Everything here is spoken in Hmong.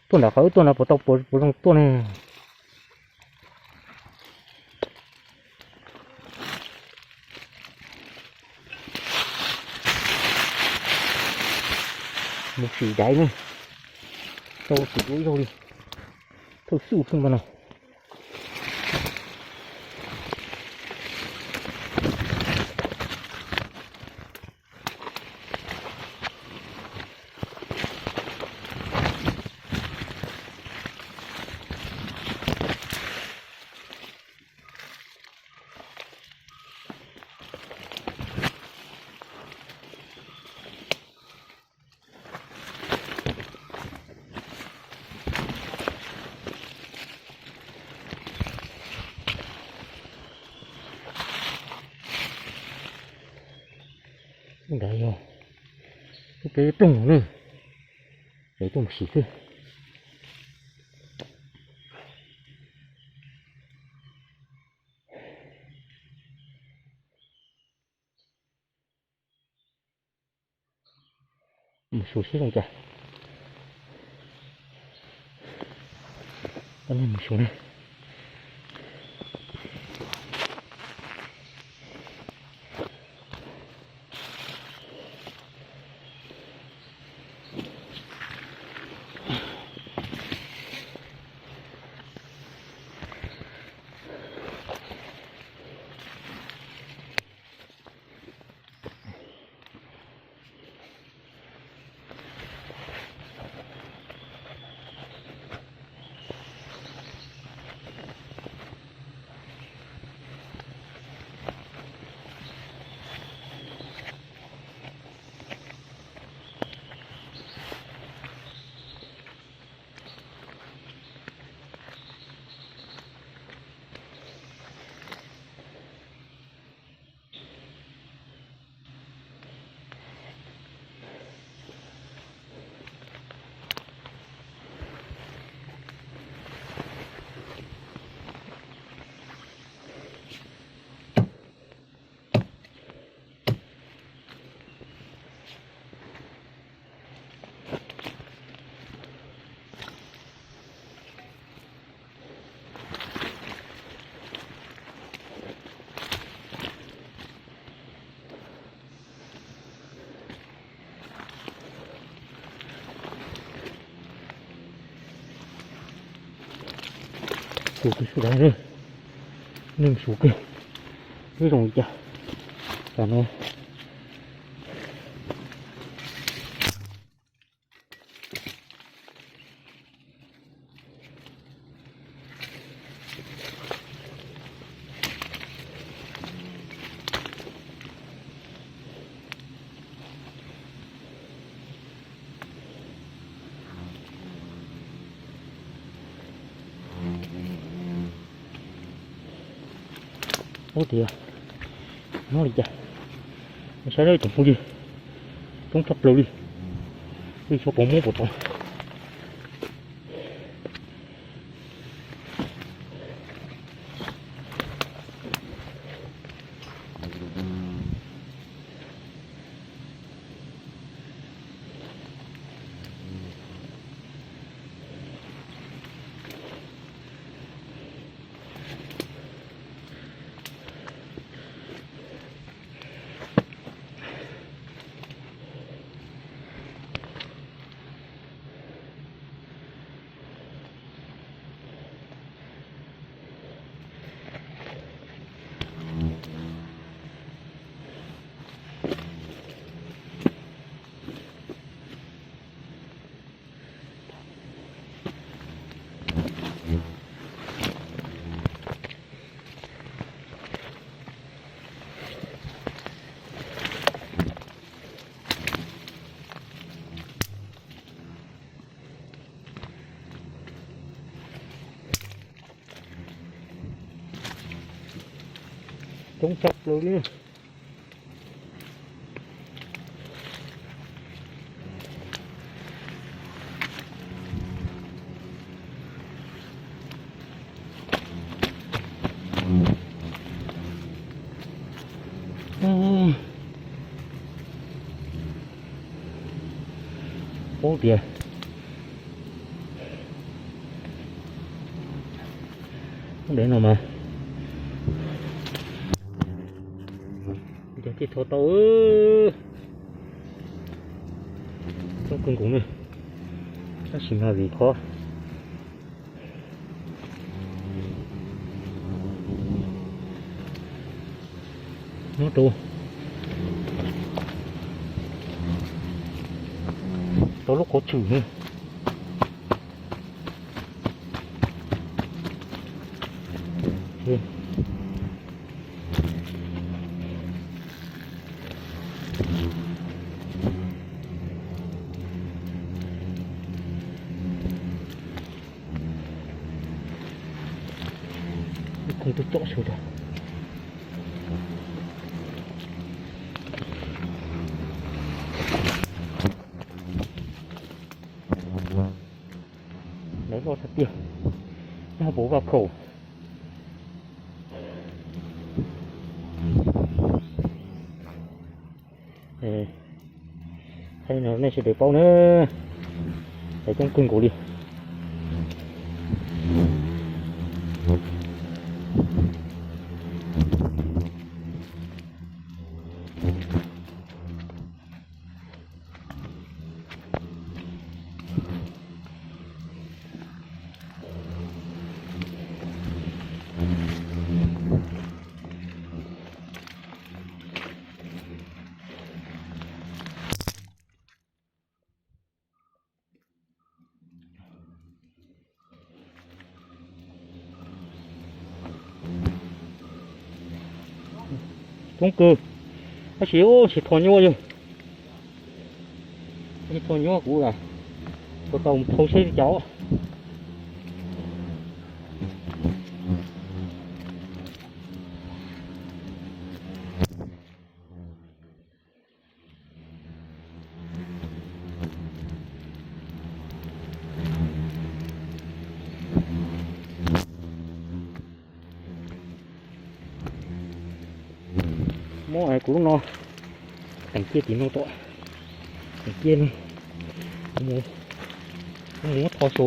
Tuaj nram qhov wb tuaj no puas tau, puas zoo tuaj ne? Mus sim daiv ne, tau sim dua ib zaug li, thawj xub pheej npaj no. Ntawd yog lub peb ploog ne, es tuaj mus sim xwb. Mus xyuas seb zoo cas. Mus xyuas ne. Xyuas kawg, xyuas daiv, nej xyuas kawg, seb zoo li cas. Tam no Ub tias, nyob li cas, saib na tsoom phooj ywg, coob tshaj plaws li, wb tsis paub puas muab puas tau. Coob tshaj plaws li. Paub tias Dev no mas cov thiaj tho tau. Coob kawg nkaus ne, tab sis mas vim qhov nyob rau tau lub qhov tshwm ne. Khoom twb tsom su rau. Lawv loj tiag tiag, nyob puv vaj khaum. Thaij no nej sawv daws paub na, coob kawg nkaus li. Coob kawg, tab sis ub tsis tho nyuaj li. Tsis tho nyuaj kuv tau tau mus thau seb li cas. Muab kuv lub no teem ciaj tim no tom, teem ciaj no, kuv mus muab tho xyuas.